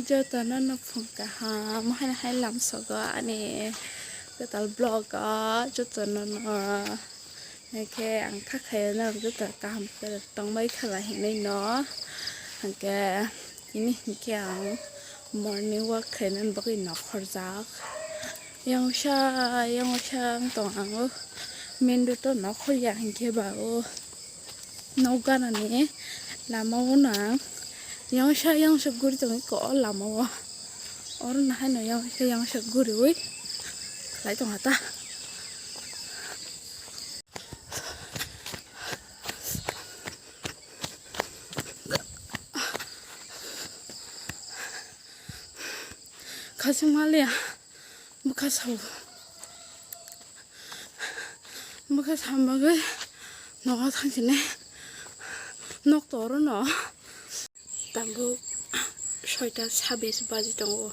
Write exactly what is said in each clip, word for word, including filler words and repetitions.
Jotono no phung kaham, haino hai lamsogo ani kwtal vlog o, jotono no. Hwnkhe ang kha khaio norok joto kaham kwrwk tongbai khala hinwi no. Hwnkhe tini hwnkhe ang morning walk khlainani bagwi nokhorjak. Yang usa, yang usa wng tong ang o main road o nokhorya hwnkhe ba o. Nok ganani lama o nang yang sa yang sa guri tongwi ko lama o. Oro nahai no yang sa yang sa guriwi khlai tong ha ta. Khasing maliya bwkha sao. Bwkha sam bagwi nogo thang sini nok to oro no. Tabuk soita sabis baji tongo.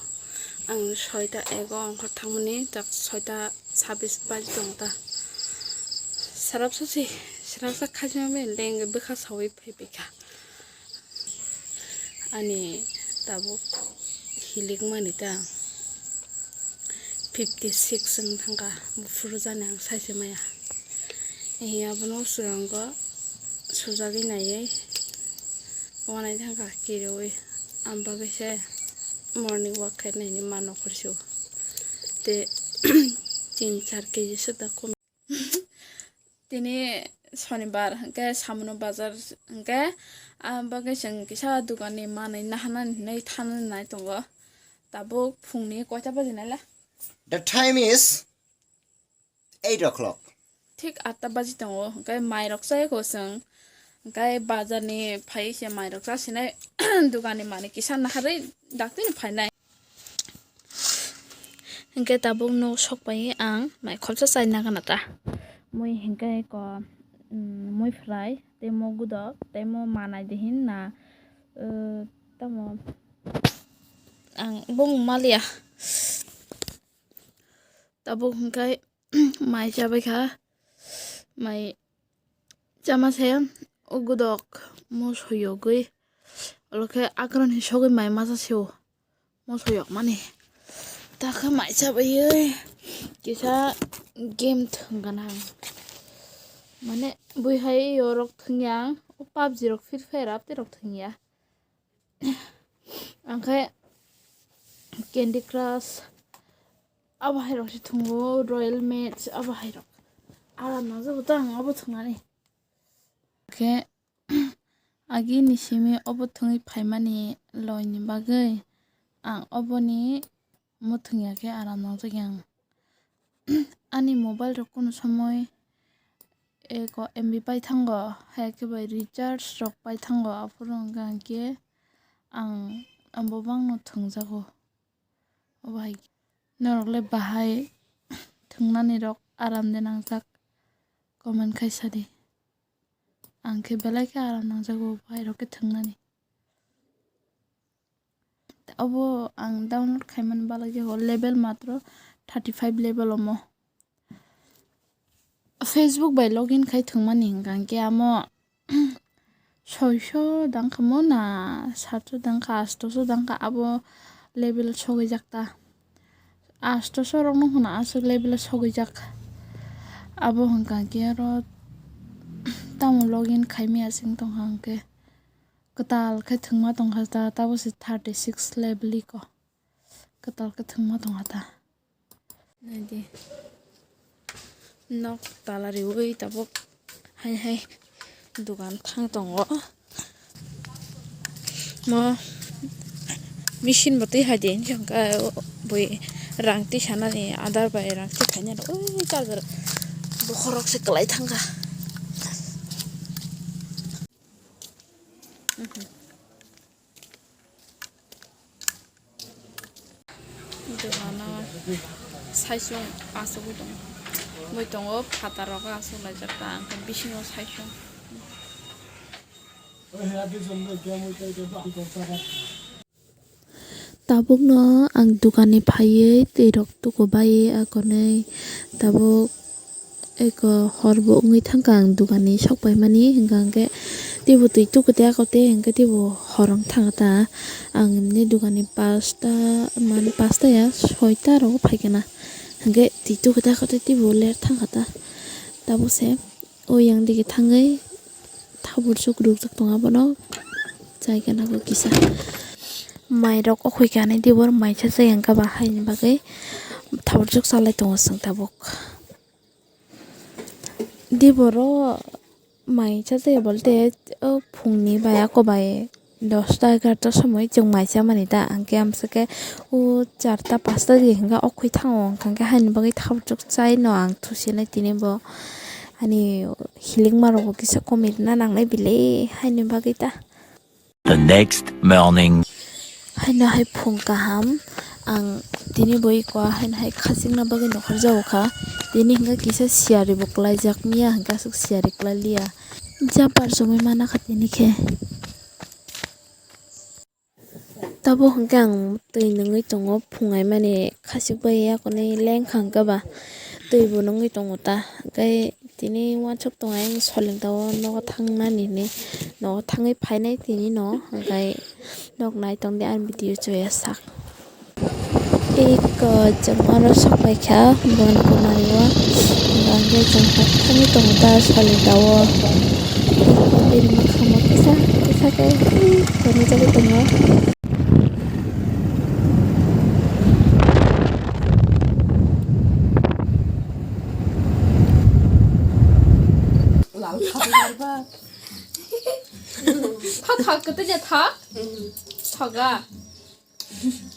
Ang soita ego ongkhor thangmani tak soita sabis baji tongo ta. Sarap sasi, sarap sak khajima bai leng bwkha sawi phai phaikha. Ani tabuk hilikmani ta fifty six wng thangkha, buphuru jani ang saise maya. Ehi abono chwrango sujagwi naiwi wanai thangkha kiriwi, ang bagwi se morning walk khainani ma nokhorsi o. Te tin char keji swk da kom. Tini sonibar hwnkhe samono bazar hwnkhe, ah, bagwi chwng kisa doganni manwi naharnani hinwi thanani nai tongo. Tabuk phungni koita baji naila? The time is eight o'clock. Thik atta baji tongo, hwnkhe mairok chayakho chwng, hwnkhe bazarni phai se mairok chasinai doganni manwi kisa naharwi daktino phainai. Hwnkhe tabuk nok sok pai ang mai khoroksa chai nagana ta. Mui hwnkhe ko, mm, mui phlai tei mo gudok tei mo manai de hin na, uh, tamo ang bumung maliya. Tabuk hwnkhe mai chabai kha, mai chama se o gudok mo soyogwi, olo khe akroni sogwi mai masa se o. Moso yokmani. Takha mai chabaiwi kisa game thwngkha nang. Mane bui hai yorok thwngya ang, o PUBG rok, Free Fire rok thwngya. Angkhe Candy Crush abo hai rok se thwngo, Royal Match abo hai rok. Aram nangjago tang abo thwngnani. Khe Agini simi obo thwngwi phaimani loini bagwi ang oboni muthungya khe aram nangjakya ang. Ani mobile rok kunu somoi eko M B paithango, hai khe bai recharge rok paithango, aphuru hwnkha hwnkhe ang abo bangno thwngjago. Obo hai norok le bahai thwngnani rok aram de nangjak, comment khai sadi. Ang khe belai khe aram nangjago, bhai rok khe thwngnani. Obo ang download khaimani balai jago, level matro thirty five level omo. Facebook bai login khai thwngmani hwnkha hwnkhe amo soiso dangkha mo na satso dangkha, astoso dangkha, abo level sogwi jak ta. Astoso rokno hwnna aswk level o sogwijak. Abo hwnkha khe aro tamo login khaimaya se wng tongkha hwnkhe kwtal khe thwngma tongkha ta, tabo se thirty six level iko kwtal khe thwngma tongkha ta. Naidi. Nok tala riwi tabuk hai hai dogan thang tongo. Mo machine bo twi hai di, hinwi hwnkhe bui rang twi sanani, adar bai rang twi khainani, ui charger bokhorok se kwlai thangkha. Dogano saichung achugwi tongo. Bui tongo phatarrogo achuklaijak ta, hwnkhe bisingo saichung. Tabukno ang dogani phaiwi twi rok tuku bai akonwi tabuk. Eko hor bo wngwi thangkha ang dogani sok paimani, hwnkha hwnkhe Teibo twi tuku tei ako tei hwnkhe teibo horong thanga ta. Ang ni dukani pasta, mane pasta ya, soita rogo phaikha na. Hwnkhe twi tuku tei ako tei teibo ler thangkha ta. Tabuk se o yang digi thangwi thaburjwk rukjak tongo abono. Chai khe nago kisa. Mairok okhoi kha nai teibo maisa chai hwnkha ba haini bagwi thaburjwk chalai tongo chwng tabuk. Diboro mai chajaya bolte o phungni bai ako bai dosta egarota somoi chwng mai chamani da, hwnkhe amswkhe o charta pasta di hwnkhe okhoi thango, hwnkhe haini bagwi thaburjwk chaino ang thusinai tini bo ani hilikma rokbo kisa komoi rwna nangnai bile haini bagwi ta. The next morning. Haino hai phung kaham ang tini bo iko haino hai khachikna bagwi nokhorjago kha. Tini hwnkhe kisa siyari bo kwlaijak miya hwnkhe aswk siyari kwlai liya. Jumper chumui mana kha tini khe. Tabuk hwnkhe ang twi nungwi tongo phung aimani khachik bai yakunui lengkha hwnkhe ba twi bo nungwi tongo ta hwnkhe. Tini uansuk tongo ayang solingtao nogo thangnani hinwi nogo thangwi phainai tini no hwnkhe nok nai tongdi ani video chuya sak. Eko chwng oro sok paikha boni bumani o hwnkhe chwng thangwi tongo ta solingtao eko bini mwkhang o kisa kisa khe tonwi jagwi tongo. Tha tha kwtwi ja tha. Thaga.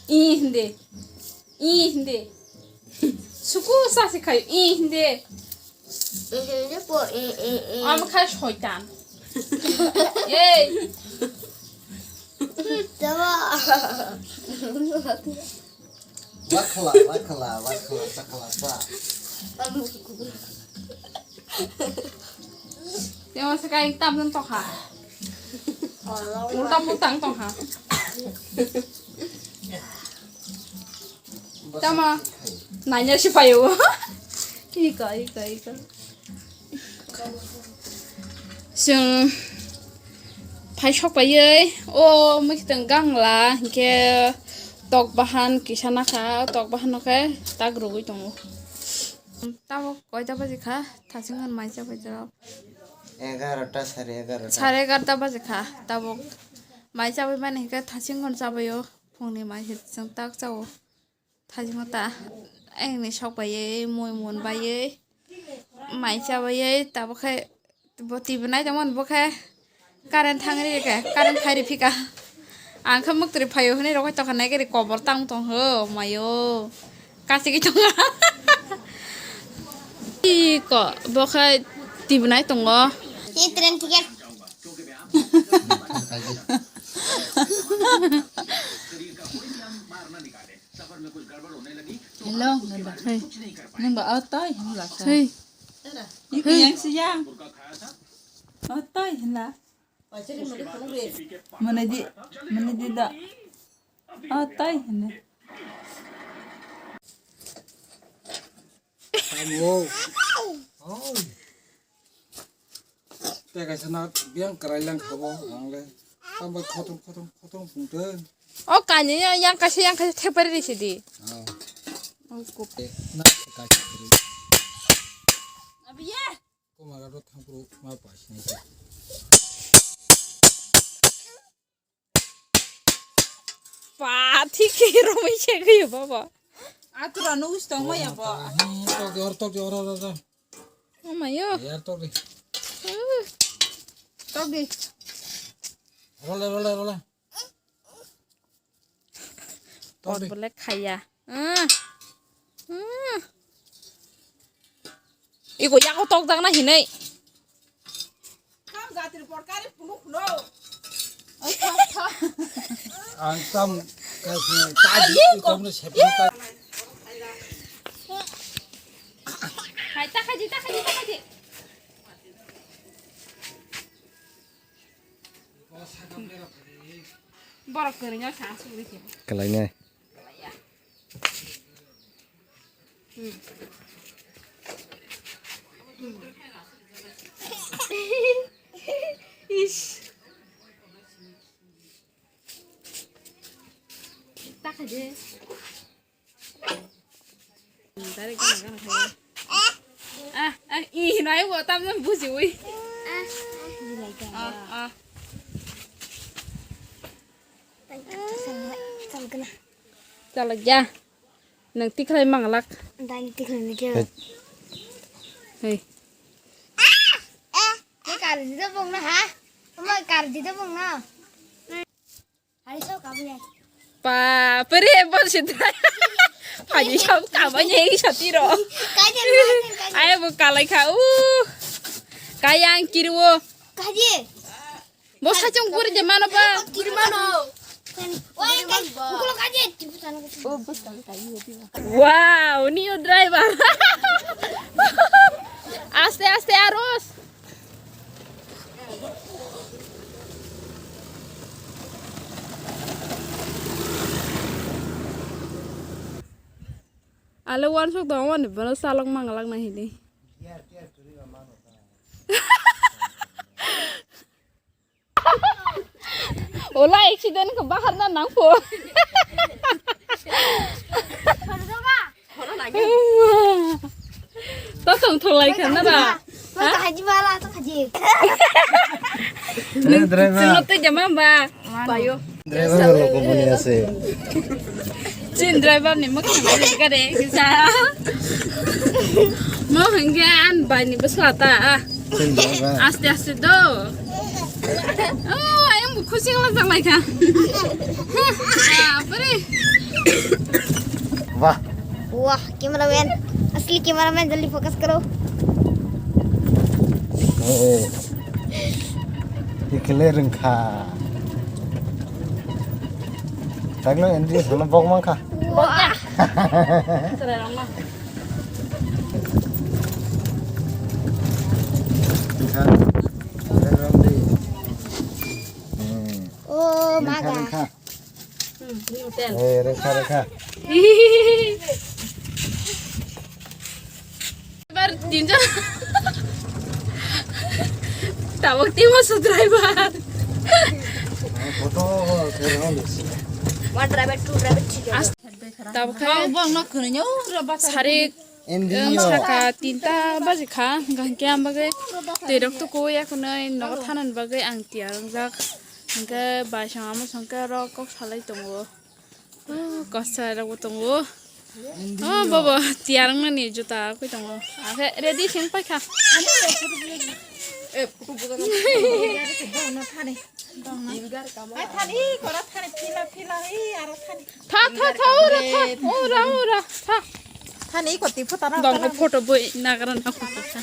I hindi. I hindi. Suku sasi khai i hindi. Hindi po i i i. Am khai soitan. Ei. Jawa. Wakla, wakla, wakla, sakla, sa. Temo sekai tam tong ha. Ulta mutang tong ha. Tama nanya si payo. Ika, ika, ika. Sung phai sok paiye o mikiteng gangla hingke tok bahan kisa nakha, tok bahan no khe tak rugui tongo. Tabuk koita baji kha, thasing hwn mai chabai jora. Egarota, sare egarota. Sare egarota baji kha, tabuk mai chabai mani hingke thasing hwn chabai o, phungni mai se chwng tak chao. Thajima ta, engni sok baiye, mui mun baiye, mai cha baiye, tabuk khe bo T V nai tongmani bo khe current thangri khe, current phairi phika. Ang khe muktri phaio hinui rogoi tongkha nai khe ri kobor tang tong ho, mayo. Kasigi tongkha. Iko, bo khe T V nai tongo. Train ticket. Hello, nanda. Hey. Nang ba auto hinla sa. Hey. Iki yang siya. Auto hinla. Mana di, mana di da. Auto hinla. Kamu. Oi. Tei kaisa na biyang kwrai lang kha bo, ang le. Tamo khotom, khotom, khotom phung tong. O kani ya, yang kaisa, yang kaisa thepari risi di. Oh. Oh, kup. Eh, na kaisa kwrwi. Abiye. Komara ro thang pro ma pa sinai. Pa, thik khe romwi se khe baba. Atura no us tong maya bo. Tok de, or tok de, or, or, or, or. Oh my yo. Yar tok de. Uh. Tok de. Rola, rola, rola. Tok de. Bole khaya. Ah. Ah. Iko yago tok dang na hinai. Ang tam ka ta di ko no se pa ta. Hai ta khaji ta khaji ta khaji. Borok kwrwino sa sugri se. Kalainai. Ish. Takade. Direct gana gana khayo. Ah, ah, ih, hinai bo tam jam buji ui. Ah, ah. Ah, ah. Chalak ja. Nang tikhlai manglak. Dang tikhlai ni ke. Hey. Ke kar di da bong na ha. Ma kar di da bong na. Hari so kamu ya. Pa, pere bol sidra. Phaji sab kabanya hi satiro. Kaje. Ayo bo kalai kha. Uh. Kayang kirwo. Kaje. Bo sachung guri je mano ba. Guri mano. Oi, kai, bukulo kaje. Wow, new driver. Aste aste arus. Ale wansuk dong wani bono salok mangalak na hini. Ola accident ko bahar na nang po. To tong tong lai khan na ba. To kaji bala to kaji. Driver. Sino to jama ba. Bayo. Driver lo ko boni ase. Chin driver ni mukha na gare kisa. Mo hingge an bai ni bwsla ta. Aste aste do. Oh, ayang bu khusi ngala jang lai kha. Ah, pare. Wah. Wah, cameraman. Asli cameraman, jaldi focus karo. Oh. Ikhle rengkha. Taglo N D S hono bok mangkha. Wah. Rengkha. Rengkha. Hmm. Oh, maga. Rengkha. Hmm, ni hotel. Eh, rengkha, rengkha. Bar tinja. Tabok timo su driver. Photo, eh, round is. One driver, two driver, three driver. Tabok kha. Bang no khunyo, sari. Indi yo. Saka tinta baji kha, hingke ang bagwi twi rok tuku ya khwnwi nogo thanani bagwi ang tiyar wngjak. Hingke bai song amo song khe oro kok salai tongo. Oh, kosa rok bo tongo. Oh, bobo tiyar wngnani juta koi tongo. Akhe ready seng paikha. Thani, kora thani, phila, phila, hi, aro thani. Tha, tha, tha, ora, tha, ora, ora, tha. Thani, koti photo na. Bang ko photo boi, nagaran na photo tha.